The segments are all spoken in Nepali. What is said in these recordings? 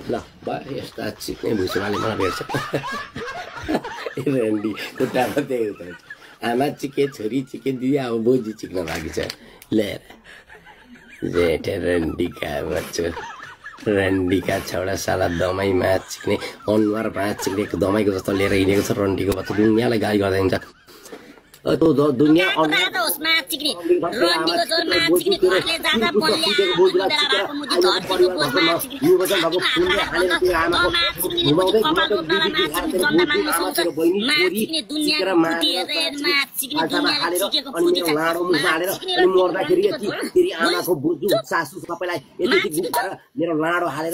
ल यस्ता चिक्ने भुसुवाले मलाई भेट्छ रेन्डी खुट्टामा त्यही हुन्छ आमा चिके छोरी चिके दिदी अब बोजी चिक्न बाँकी छ लिएर जेठे रेन्डीका बच्चो रन्डीका छौडा साला दमाईमा चिक्ने अनुहारमा चिक्ने दमाईको जस्तो लिएर हिँडेको छ रन्डीको बच्चो दुनियाँलाई गाली गर्दै हुन्छ दुनियाँ आमाको बोजू सासू सबैलाई मेरो लाडो हालेर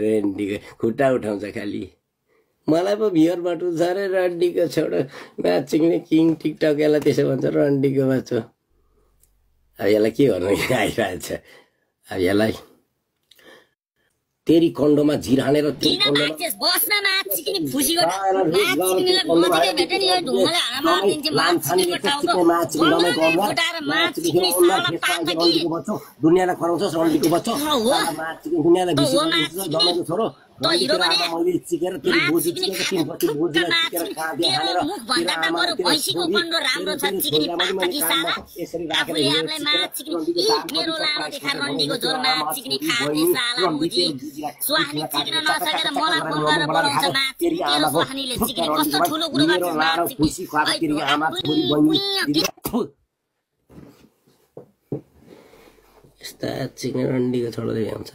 रन्डीको खुट्टा उठाउँछ खालि मलाई पो भियरबाट छ अरे रन्डीको छोडो म्याचिङले किङ टिकटक यसलाई त्यसो भन्छ रन्डीको बच्चो अब यसलाई के गर्नु आइरहेछ अब यसलाई तेरी कन्डोमा झिर हालेर दुनियाँलाई कराउँछस् रन्डीको बच्चो दुनियाँलाई छोरो मैले चिकेर तेरी बोजी चिकेर तिनपट्टि बोजीलाई चिकेर काँधे हालेर यसरी राखेर यस्ता चिक्ने रन्डीको छोडोले भ्याउँछ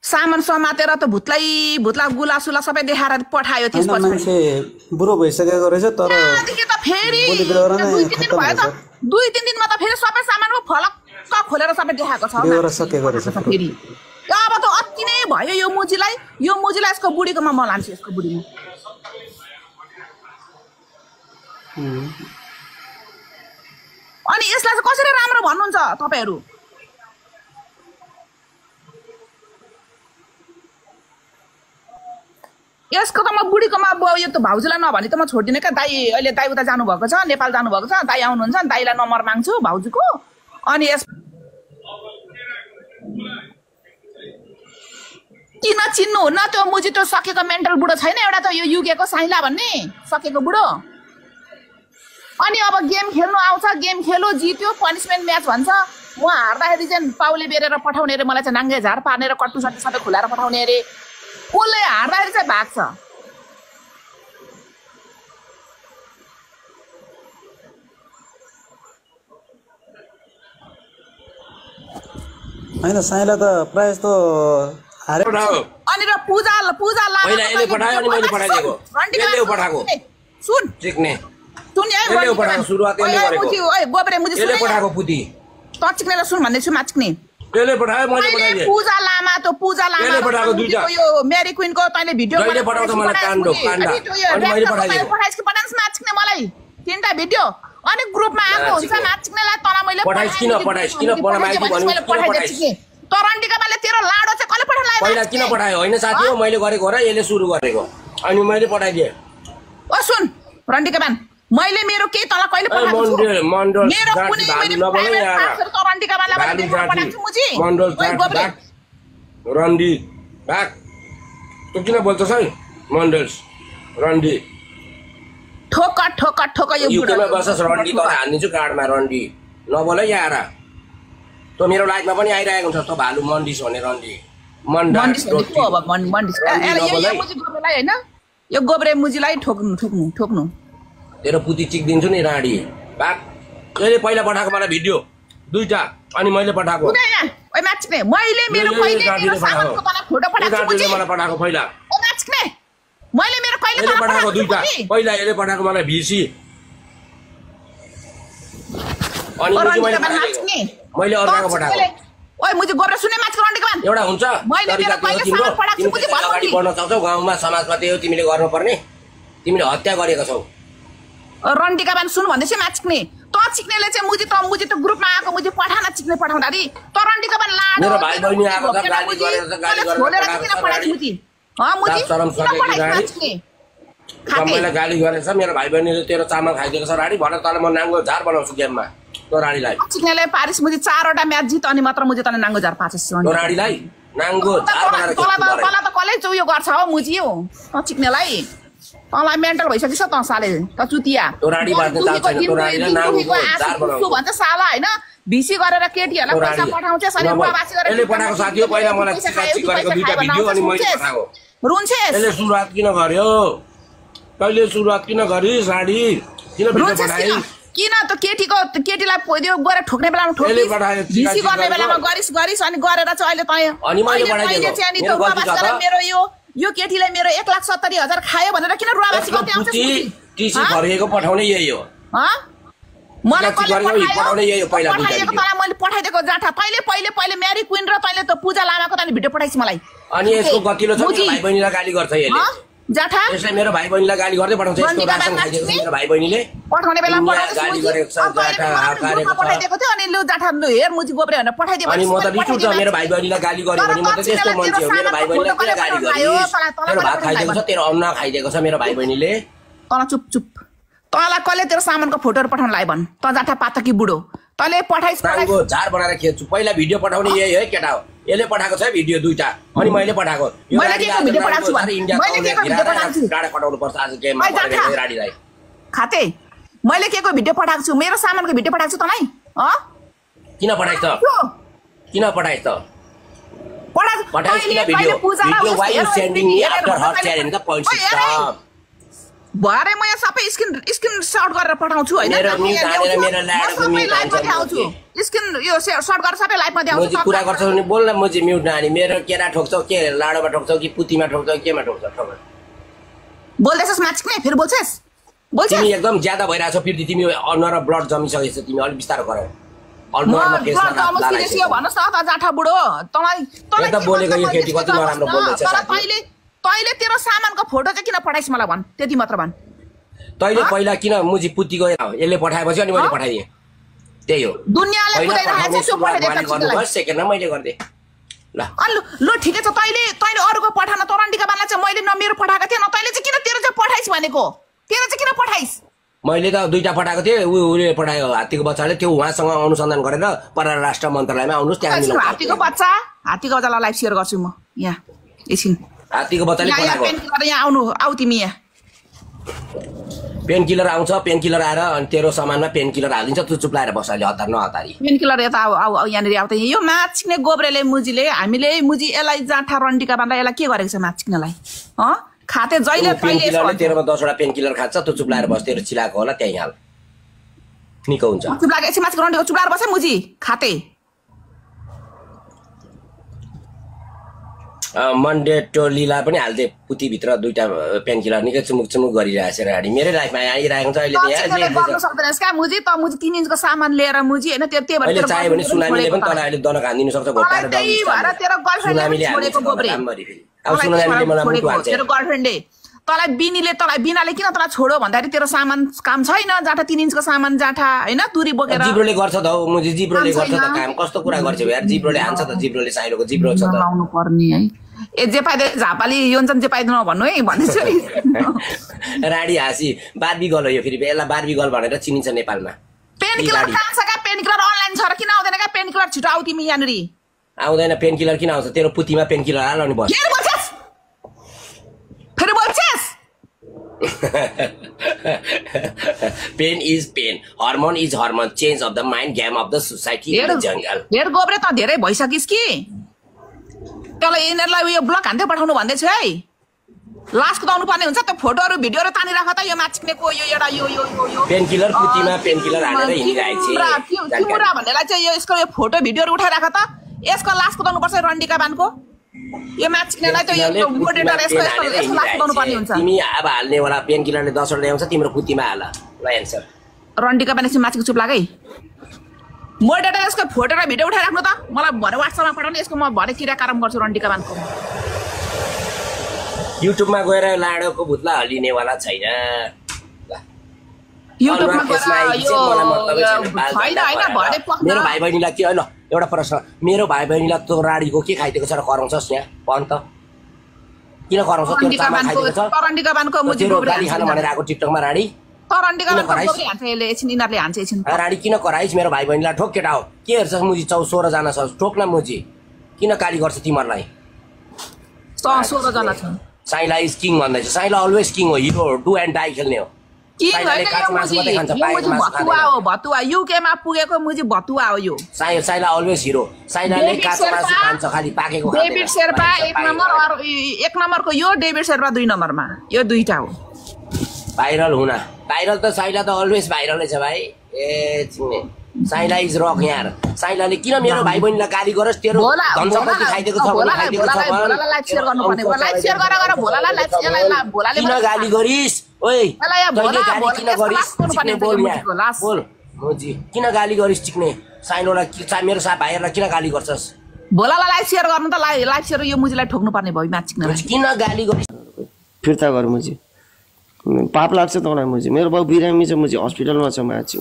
सामान समातेर त भुत्ला गुलासुला सबै देखाएर पठायो त्यसपछि मान्छे बुढो भइसकेको रहेछ तर फेरि 2-3 दिनमा त फेरि सबै सामानको फलक्क खोलेर सबै देखाएको छ फेरि अब त अति नै भयो यो मुजीलाई यसको बुढीकोमा म लान्छु यसको बुढीमा अनि यसलाई चाहिँ कसरी राम्रो भन्नुहुन्छ तपाईहरु यसको त म बुढीकोमा यो त भाउजूलाई नभनी त म छोड्दिनँ क्या दाइ अहिले दाइ उता जानु भएको छ नेपाल जानु भएको छ दाइ आउनुहुन्छ नि दाइलाई नम्बर माग्छु भाउजूको अनि यस किन चिन्नु हुन्न त्यो मुजी त्यो सकेको मेन्टल बुढो छैन एउटा त यो युगेको साइला भन्ने सकेको बुढो अनि अब गेम खेल्नु आउँछ गेम खेलो जित्यो पनिशमेन्ट म्याच भन्छ म हार्दाखेरि चाहिँ पाउले बेरेर पठाउने रे मलाई चाहिँ नाङ्गे झार पार्नेर कट्टु सट्टु सबै खुलाएर पठाउने रे उसले हार्दाखेरि चाहिँ भाग्छ हैन साइला त प्राय जस्तो हारे अनि र पूजा लामा पहिला यसले पठायो अनि मैले पठाइदिएको यसले पठाएको सुन चिक्ने सुन यसले पठाएको सुरुवात यसले गरेको ओए गोबरे मुजी यसले पठाएको पुती त चिक्नेलाई सुन भन्दै छु माचिक्ने यसले पठायो मैले पठाइदिए पूजा लामा यसले पठाएको दुईटा यो मेरी क्वीनको तैले भिडियो जहिले पठाउँछ मलाई काण्डो काण्डा अनि मैले पठाइदिए पठाइसके पठाइस माचिक्ने मलाई तीनटा भिडियो अनि ग्रुपमा आएको हुन्छ माचिक्नेलाई तँलाई मैले पठाइस किन पठाइदिए भने पठाइदिए तरण्डिकाले तेरो लाडो चाहिँ कसले पठाउला पहिला किन पठायो हैन साथी हो मैले गरेको र यसले सुरु गरेको अनि मैले पठाइदिए ओ सुन रण्डिकामान मैले मेरो के तल कहिले पठाएको छु मण्डल मेरो कुनै मैले नबोले यार तरण्डिकामालाई पठाएको छु मुजी मण्डल रण्डी भाग तँ किन बोल्छस् है मण्डल्स रण्डी ठोक यो युकेमा बस्छस् रण्डी त हान्दिन्छु कार्डमा रण्डी नबोल यार तो मेरो लाइफमा पनि आइरहेको हुन्छ त भालु मन्डिस भन्ने रन्डी मन्डिस हैन यो गोब्रे मुजीलाई ठोक्नु तेरो पुती चिक दिन्छु नि राडी बाक यसले पहिला पठाएको मलाई भिडियो 2टा अनि मैले पठाएको कुनै यहाँ ओइ माछिक्ने मैले मेरो कहिले मेरो सामानको तँलाई फोटो पठाएको छु मलाई पठाएको पहिला ओ माछिक्ने मैले मेरो कहिले यसले पठाएको 2टा पहिला यसले पठाएको मलाई भिसी अनि मैले अर्काको पठाएको ओइ मुझे गोब्रे सुने माछको रन्डीको बान एउटा हुन्छ मैले मेरो कहिले सामान पठाएको छु मुझे अगाडि बढ्न सक्छौ गाउँमा समाजमा त्यही हो तिमीले गर्नुपर्ने तिमीले हत्या गरेको छौ रन्डीका बान सुन भन्दैछ माछिक्ने त चिक्नेले चाहिँ मुझे त ग्रुपमा आएको मुझे पठाना चिक्ने पठाउँदारी त रन्डीका बान लाडो मेरो भाइ बहिनी आएको छ गाली गरेर मुझे मुझे मैले गाली गरेछ मेरो भाइ बहिनीले तेरो चामल खाइदिएको छ राडी भनेर तँलाई म नाङ्गो झार बनाउँछु गेममा तो राडीलाई चिक्नेले पारिस मुझे 4वटा म्याच जित अनि मात्र मुझे तँले नाङ्गो झार पाछस् तो राडीलाई नाङ्गो झार बनाएर तला त कले चौ यो गर्छ हो मुझे हो त चिक्नेलाई तँलाई मेन्टल भइसकिस त साले त चुतिया तो राडी बाट्न चाल छैन तो राडीलाई नाङ्गो झार बनाउँछु भन्छ साला हैन भिसी गरेर केटीहरुलाई पैसा पठाउँछ सरी रुवाबासी गरेर यसले पठाएको साथी हो पहिला मलाई चिकाचिक गरेको 2टा भिडियो अनि मैले पठाएको रुन्छेस यसले सुरुवात किन गर्यो कहिले सुरुवात किन गरिस राडी किन भिडियो पठाइ किन त केटीलाई पोइदियो गरे ठोक्ने बेलामा ठोकिस भिसी गर्ने बेलामा गरिस अनि गरेर चाहिँ अहिले तँ अनि मैले पठाइदिएको चाहिँ नि त रुवाबासी गरेर मेरो यो केटीलाई मेरो 1,70,000 खायो भनेर किन रुवाबासी गर्दै आउँछ टिसी भरिएको पठाउने यही हो मलाई पठाउने यही हो पहिला पठाइएको तँलाई मैले पठाइदिएको जाठा तैँले पहिले म्यारी क्वीन र तैँले त पूजा लामाको तैँले भिडियो पठाइस् मलाई अनि यसको गतिलो छ मेरो भाइ बहिनीलाई गाली गर्छ यसले जाठा यसले मेरो भाइ बहिनीलाई गाली गर्दै पठाउँछ यसको रासन खाइदिएको छ मेरो भाइ बहिनीले पठाउने बेला गाली गरेको छ जाठा हाकारेको पठाइदिएको थियो अनि लु जाठा लु हेर मुजी गोब्रे भनेर पठाइदिए अनि म त रिस उठ्छ मेरो भाइ बहिनीलाई गाली गर्यो भने म त त्यस्तो मान्छे हो मेरो भाइ बहिनीलाई किन गाली गरिस् तेरो भात खाइदिएको छ तेरो अन्न खाइदिएको छ मेरो भाइ बहिनीले तँलाई चुप तँलाई कसले तेरो सामानको फोटोहरू पठाउन लाइ भन् त जाठा पातकी बुढो तैँले पठाइस् नाङ्गो झार बनाएर खेल्छु पहिला भिडियो पठाउने यही है केटा हो यसले पठाएको छ भिडियो 2टा अनि मैले पठाएको मैले के भिडियो पठाएको छु मैले के भिडियो पठाएको छु डाडा कटाउनु पर्छ आज गेममा राडीलाई खाते मैले के भिडियो पठाएको छु मेरो सामानको भिडियो पठाएको छु तँलाई किन पठाइस् त किन पठाइस् त पठाइस् किन video why you sending me after her challenge the point system भरे म यहाँ सबै स्क्रिन शट गरेर पठाउँछु हैन स्क्रिन यो शट गरेर सबै लाइभमा देखाउँछु म कुरा गर्छौ नि बोल न म चाहिँ म्युट नानी मेरो केरा ठोक्छौ के लाडोमा ठोक्छौ कि पुतीमा ठोक्छौ केमा ठोक्छौ ठोक बोल्दैछस् माछिक नै फेरि बोल्छस् तिमी एकदम ज्यादा भइराछौ फेरि तिमी अनुहारमा ब्लड जमिसकेछ तिमी अलि बिस्तारो गर अनुहारमा फेसमा लाग्यो भन्नुस् न त जाठा बुढो तँलाई एकदम बोलेको यो केटी कति नराम्रो बोल्दैछ तैँले तेरो सामानको फोटो चाहिँ किन पठाइस् मलाई भन् त्यति मात्र भन् तैँले पहिला किन मुजी पुती गयो यसले पठाएपछि अनि मैले पठाइदिएँ त्यही हो दुनियाँले सेकेन्डमा मैले गरिदिएँ ल लु ठिकै छ तैँले अरूको पठाउन तरन्डीका बानलाई चाहिँ मैले न मेरो पठाएको थिएँ न तैँले चाहिँ किन तेरो चाहिँ पठाइस् भनेको तेरो चाहिँ किन पठाइस् मैले त 2टा पठाएको थिएँ उसले पठायो हात्तीको बच्चाले त्यो उहाँसँग अनुसन्धान गरेर परराष्ट्र मन्त्रालयमा आउनुहोस् त्यहाँ हात्तीको बच्चालाई लाइभ सेयर गर्छु म यहाँ एकछिन हात्तीको बच्चाले पठाएको यहाँ आऊ तिमी यहाँ पेन किलर आउँछ पेन किलर आएर अनि तेरो सामानमा पेन किलर हालिदिन्छ तँ चुप लाएर बस अहिले हतार नहतारी पेन किलर यता आऊ यहाँनिर आउँदा यो माछिक्ने गोब्रेले मुजीले हामीले मुजी यसलाई जाठा रन्डीका बानलाई यसलाई के गरेको छ माछिक्नेलाई खाते जहिले पेन किलरले तेरोमा 10वटा पेन किलर खान्छ तँ चुप लाएर बस तेरो चिलाएको होला त्यही हाल निको हुन्छ चुप लागेपछि माछिको रन्डीको चुप लाएर बस मुजी खाते मन्डे टोलीलाई पनि हाल्दे पुतीभित्र 2टा पेन किलर निकै चुमुक गरिरहेछ राडी मेरै लाइफमा आइरहेको छ अहिले गर्नु सक्दैनस् का मुजी त मुजी 3 इन्चको सामान लिएर मुजी हैन त्यो अहिले चाहियो भने सुनामीले पनि तँलाई अहिले दन खानिदिनु सक्छ घोटाएर त्यही भएर तेरो गर्लफ्रेन्डले छोडेको गोब्रे अब सुनामीले मलाई मुटु हाल्छ तेरो गर्लफ्रेन्डले तँलाई बिनाले किन तँलाई छोडो भन्दाखेरि तेरो सामान काम छैन जाठा 3 इन्चको सामान जाठा हैन तुरी बोकेर जिब्रोले गर्छ त हो मुजी जिब्रोले गर्छ त काम कस्तो कुरा गर्छ यार जिब्रोले हान्छ त जिब्रोले साइलोको जिब्रो छ त लाउनु पर्ने है ए जे पाइदे झापाली योन्जन जे पाइदैन भन्नु है भन्दैछु राडी हाँसी बार्बी गर्ल यो फेरि यसलाई बार्बी गर्ल भनेर चिनिन्छ नेपालमा पेन किलर कहाँ छ का पेन किलर अनलाइन छ र किन आउँदैन का पेन किलर छिटो आउ तिमी यहाँनिर आउँदैन पेन किलर किन आउँछ तेरो पुतीमा पेन किलर हाल अनि बस फेरि बोल्छस् pain is pain hormone is hormone change of the mind game of the society in the jungle हेर गोब्रे त धेरै भइसकिस् कि तँलाई यिनीहरूलाई उयो ब्लक हान्दै पठाउनु भन्दैछु है लास कुदाउनु पर्ने हुन्छ त्यो फोटोहरु भिडियोहरु तानिराख त यो माछिक्नेको यो एउटा यो पेन किलर पुतीमा पेन किलर हालेर हिँडिरहेछ किमुरा भन्नेलाई चाहिँ यो यसको यो फोटो भिडियोहरु उठाइराख त यसको लास कुदाउनु पर्छ रन्डीका बानको यो माछिक्नेलाई त यो मोडेटर यसको लास कुदाउनु पर्ने हुन्छ तिमी अब हाल्ने वाला पेन किलरले 10 वटा ल्याउँछ तिम्रो पुतीमा हाल ल एन्सर रन्डीका बान चाहिँ माछिको चुप लागे मोडेटर यसको फोटो र भिडियो उठाइराख्नु त मलाई भरे व्हाट्सएपमा पठाउनु यसको म भरे क्रियाक्रम गर्छु रन्डीका बानको युट्युबमा गएर लाडोको भुत्ला हलिनेवाला छैन युट्युबमा गएर यो मेरो भाइ बहिनीलाई के ल एउटा प्रश्न मेरो भाइ बहिनीलाई त्यो राडीको के खाइदिएको छ र कराउँछस् यहाँ भन त किन कराउँछस् त्यो चामल खाइदिएको छ तरण्डीका बानको मुजी गाली खान भनेर आएको टिकटकमा राडी तरण्डीका बानको गोब्री हान्छ यसले एकछिन यिनीहरूले हान्छ एकछिन राडी किन कराइस् मेरो भाइ बहिनीलाई ठोक केटा हो के हेर्छस् मुजी 16 जना छ ठोक न मुजी किन गाली गर्छ तिमीहरूलाई 16 जना छन् साइला इज किङ भन्दैछ साइला अलवेज किङ हो हिरो डु एन्ड डाई खेल्ने हो भतुवा युकेमा पुगेको मुजी भतुवा हो यो साइला अलवेज हिरो साइलाले काँचो मासु खान्छ खाली पाकेको डेभिड शेर्पा 1 नम्बर और 1 नम्बरको यो डेभिड शेर्पा 2 नम्बरमा यो दुईटा हो भाइरल हुना भाइरल त साइला त अलवेज भाइरलै छ भाइ ए चिन्ने साइला इज रक यार साइलाले किन मेरो भाइ बहिनीलाई गाली गरोस् तेरो धनसम्पत्ति खाइदिएको छ भने खाइदिएको छ भोलालाई लाइभ शेयर गर्नु पर्ने लाइभ शेयर गर भोलालाई लाइभ शेयर भोलाले किन गाली गरिस् ओइ तैले गाली किन गरिस् चिक्ने बोल यहाँ बोल मोजी किन गाली गरिस् चिक्ने साइलोलाई मेरो साथ भाइहरुलाई किन गाली गर्छस् भोलालाई लाइभ शेयर गर्नु त लाइभ शेयर यो मुजीलाई ठोक्नु पर्ने भयो म्याच चिक्नलाई किन गाली गरिस् फिर्ता गर मुजी पाप लाग्छ तँलाई मुजी मेरो बाउ बिरामी छ मुजी हस्पिटलमा छ म्याच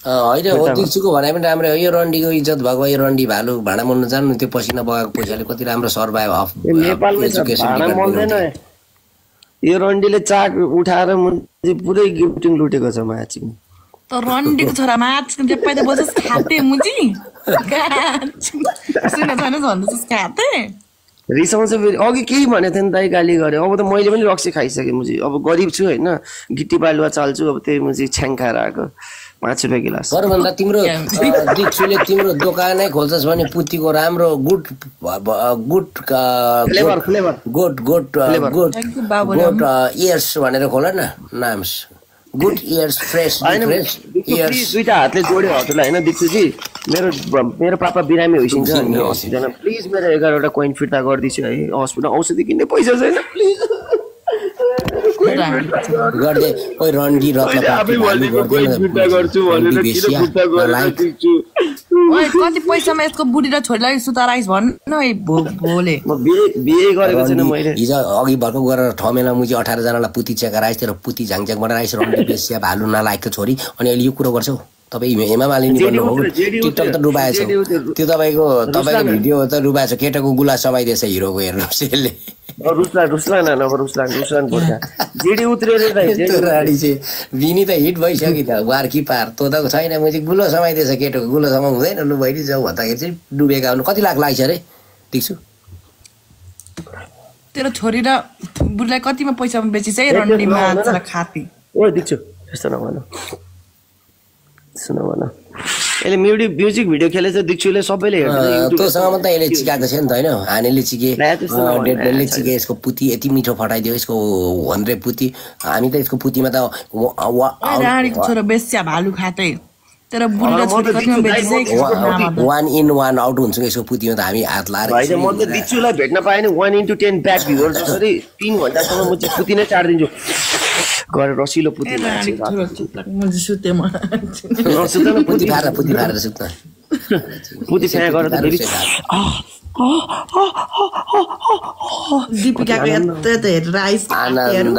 होइन हो दिक्सुको भनाइ पनि राम्रै हो यो रन्डीको इज्जत भएको यो रन्डी भालु भाँडा मोल्न जानु त्यो पसिना बगाएको पैसाले कति राम्रो सर्भाइभ अफ नेपालमै भाँडा मोल्दैन यो रन्डीले चाक उठाएर मुजी पुरै गिफ्टिङ लुटेको छ म्याच त रन्डीको छोरा म्याच त्यो पैदा बजस खाते मुजी सुन छैन भन्दैछस् खाते रिसाउँछ फेरि अघि केही भनेको थिएँ नि दाइ गाली गरे अब त मैले पनि रक्सी खाइसकेँ मुजी अब गरिब छु होइन गिट्टी बालुवा चाल्छु अब त्यही मुजी छ्याङ खाएर आएको 5 रुपियाँ गिलास भन्दा तिम्रो दिक्सुले तिम्रो दोकानै खोल्छस् भने पुतीको राम्रो गुड इयर्स भनेर खोल न नाम गुड इयर्स फ्रेश दुईटा हातले जोड्यो हजुरलाई होइन दिक्सुजी मेरो पापा बिरामी भइसक्छ प्लिज मेरो 11वटा कोइन फिर्ता गरिदिन्छु है हस्पिटल औषधि किन्ने पैसा छैन प्लिज गर्दै कोही रन्डी कति पैसामा यसको बुढी र छोरीलाई सुताराइस भन्नु है भोले बिहे गरेको छैन मैले हिजो अघि भर्खर गएर ठमेला मुजी 18 जनालाई पुती चेकेर आइस तेरो पुती झाङझाङ बनाएर आइस रन्डी बेसिया भालु नलायकको छोरी अनि अहिले यो कुरो गर्छौ तपाई हेमा मालिनी भन्नु हो टिकटक त डुबाएछ त्यो तपाईको भिडियो त डुबाएछ केटाको गुला समाइदिएछ हिरोको हेर्नुस् यसले रुसलान पर्दा जेडी उत्रेर राडी चाहिँ बिनी त हिट भइसक्यो त वार्की पार तोदाको छैन मुजी गुलो समाइदिएछ केटाको गुलो समाउ हुँदैन लु भइदि जाऊ भन्दाखेरि चाहिँ डुबेका हुनु कति लाख लाग्छ रे दिक्छु तेरो छोरी र बुढीलाई कतिमा पैसामा बेचिस है रन्डीमा खाती ओ दिक्छु त्यस्तो नभन सुन यसले म्युजिक भिडियो खेलेछ दिक्छुले सबैले हेर्छ तँसँग त यसले चिकाएको छ नि त होइन हानेले चिके डेडले चिके यसको पुती यति मिठो फटाइदियो यसको भन्रे पुती हामी त यसको पुतीमा त छोरो बेस्या भालु खाते तर बुढीले छोरी कतिमा बेचिस 1 in 1 आउट हुन्छ यसको पुतीमा त हामी हात लाएर हैन म त दिक्छुलाई भेट्न पाएँ नि 1 into 10 ब्याक भ्युअर जसरी 3 घण्टासम्म म चाहिँ पुती नै चाड्दिन्छु गरे रसिलो पुती पुती फारेर सुत्न पुती छाया गरेर त फेरि दीपिकाको यत्रो हेरेर आइस आनन्द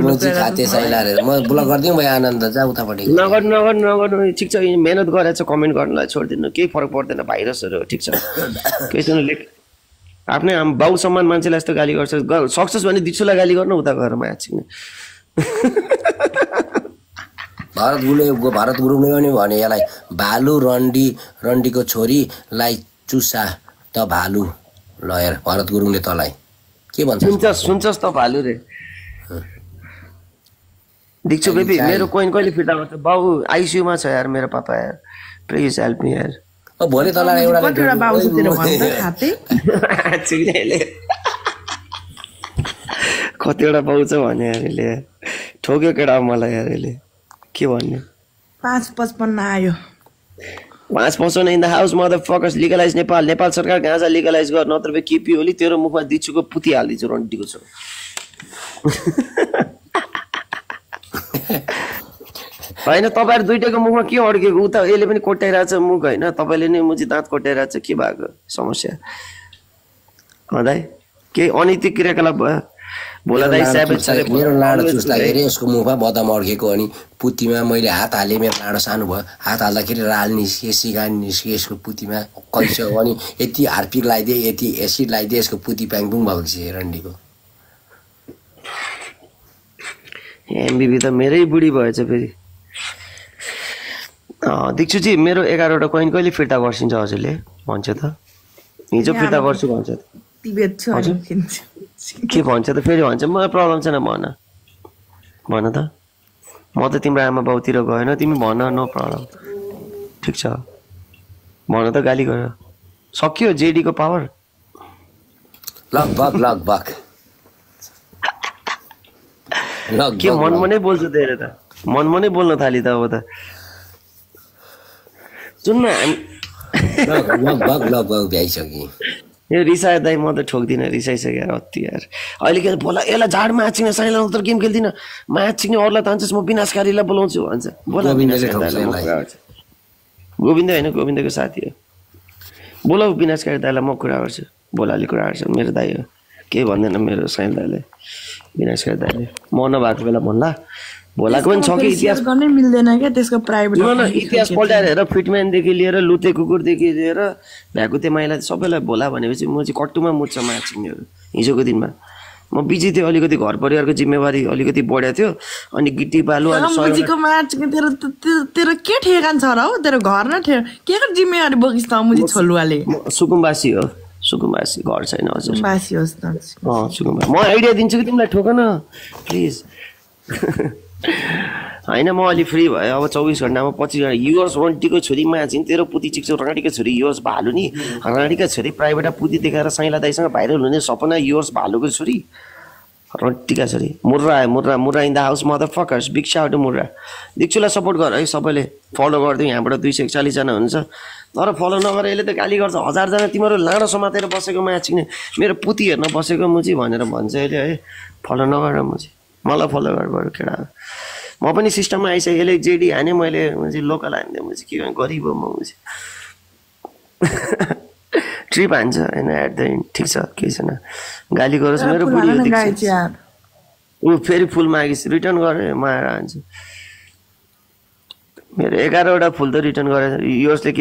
मुजी खाते साइलारे म ब्लक गर्दिम भाइ आनन्द जा उतापट्टि नगर्नु ठिक छ मेहनत गरेछ कमेन्ट गर्नलाई छोड्दिनु केही फरक पर्दैन भाइरसहरु ठिक छ केही छैन लेख आफ्नै बाउ सम्मान मान्छेलाई यस्तो गाली गर्छ सक्सेस भने दिक्छुलाई गाली गर्न उता गएर म्याच भारत गुरुङले पनि भने यसलाई भालु रन्डीको छोरीलाई चुसा त भालु ल यार भारत गुरुङले तलाई के भन्छ सुन्छस् त भालु रे दिक्छु बेबी मेरो कोइन कहिले फिर्ता गर्छ बाउ आइसियु मा छ यार मेरो पापा यार प्लिज हेल्प मी यार भोलि तलाई एउटा बाउ सुतेर भन्छ खाते कतिवटा पाउँछ भने हामीले ठोक्यो केटा मलाई यार यसले के भन्ने 555 आयो 5% in the house motherfuckers legalise Nepal Nepal सरकार गाँजा लिगलाइज गर नत्र केपी ओली तेरो मुखमा दिचुको पुती हालिदिन्छु रन्टीको छ होइन तपाईँहरू दुइटाको मुखमा के अड्केको उता यसले पनि कोट्याइरहेछ मुख होइन तपाईँले नै मुजी दाँत कोट्याइरहेछ के भएको समस्या दाइ केही अनैतिक क्रियाकलाप भयो भोला दाइ मेरो लाडो चुस्दाखेरि यसको मुखमा बदम अड्केको अनि पुतीमा मैले हात हालेँ मेरो लाडो सानो भयो हात हाल्दाखेरि राल निस्के सिगान निस्के यसको पुतीमा कैसो अनि यति हार्पिक लगाइदिए यति एसिड लगाइदिए यसको पुती प्याङपुङ भएको छ रन्डीको एमबिबी त मेरै बुढी भएछ फेरि दीक्षुजी मेरो 11वटा कोइन कहिले फिर्ता गर्छिन्छ हजुरले भन्छ त हिजो फिर्ता गर्छु भन्छ त तिब्बत छ के भन्छ त फेरि भन्छ मलाई प्रब्लम छैन भन त म त तिम्रो आमा बाउतिर गएन तिमी भन नो प्रब्लम ठिक छ भन त गाली गर सक्यो जेडीको पावर लगभग के मनमनै बोल्छ धेरै त मनमनै बोल्न थाली त अब त सुन्न लगभग भ्याइसक्यो यो रिसाए दाइ म त ठोक्दिनँ रिसाइसक्यो यार अति यार अहिले के बोला यसलाई झाड माछिङ साइला उत्र गेम खेल्दिनँ माछिङ अरूलाई तान्छस् म विनाशकारीलाई बोलाउँछु भन्छ बोला गोविन्द होइन गोविन्दको साथी हो बोलाऊ विनाशकारी दाइलाई म कुरा गर्छु बोलाले कुरा गर्छ मेरो दाइ हो केही भन्दैन मेरो साइल दाइले विनाशकारी दाइले म नभएको बेला भन्ला भोलाको पनि छ कि इतिहास गर्नै मिल्दैन क्या त्यसको प्राइभेट इतिहास पल्टाएर हेर फिटम्यानदेखि लिएर लुते कुकुरदेखि लिएर भ्याकुते माइला सबैलाई भोला भनेपछि म चाहिँ कट्टुमा मुच्छ माछिङहरू हिजोको दिनमा म बिजी थिएँ अलिकति घर परिवारको जिम्मेवारी अलिकति बढ्या थियो अनि गिटी बालु तेरो के ठेगान छ र हो तेरो घर न के जिम्मेवारी बोकिस् त मुजी छोलुवाले सुकुम्बासी हो सुकुम्बासी घर छैन हजुर बासी होस् त सुकुम्बा म आइडिया दिन्छु कि तिमीलाई ठोक न प्लिज होइन म अलि फ्री भयो अब 24 घन्टामा 25 घन्टा युवर्स रन्टीको छोरी माछिन् तेरो पुती चिक्छौ राँडीको छोरी युवर्स भालु नि राँडीका छोरी प्राइभेट पुती देखाएर साइला दाइसँग भाइरल हुने सपना युवर्स भालुको छोरी रन्टीका छोरी मुर्रा आयो Murra in the house motherfuckers big shout to Murra दीक्षुलाई सपोर्ट गर है सबैले फलो गरिदिउँ यहाँबाट 241 जना हुन्छ तर फलो नगरेर यसले त गाली गर्छ 1000 जना तिम्रो लाडो समातेर बसेको माछिने मेरो पुती हेर्न बसेको मुजी भनेर भन्छ अहिले है फलो नगर मुजी मलाई फलो गर बरु केटा म पनि सिस्टममा आइसकेँ यसले जेडी हाने मैले मुजी लोकल हानिदिएँ मुजी के गरिब हो म मुजी ट्रिप हान्छ होइन एट द एन्ड ठिक छ केही छैन गाली गरोस् मेरो बुढी ऊ फेरि फुल मागिस् रिटर्न गरेँ म आएर हान्छु मेरो 11वटा फुल त रिटर्न गरेर योर्सले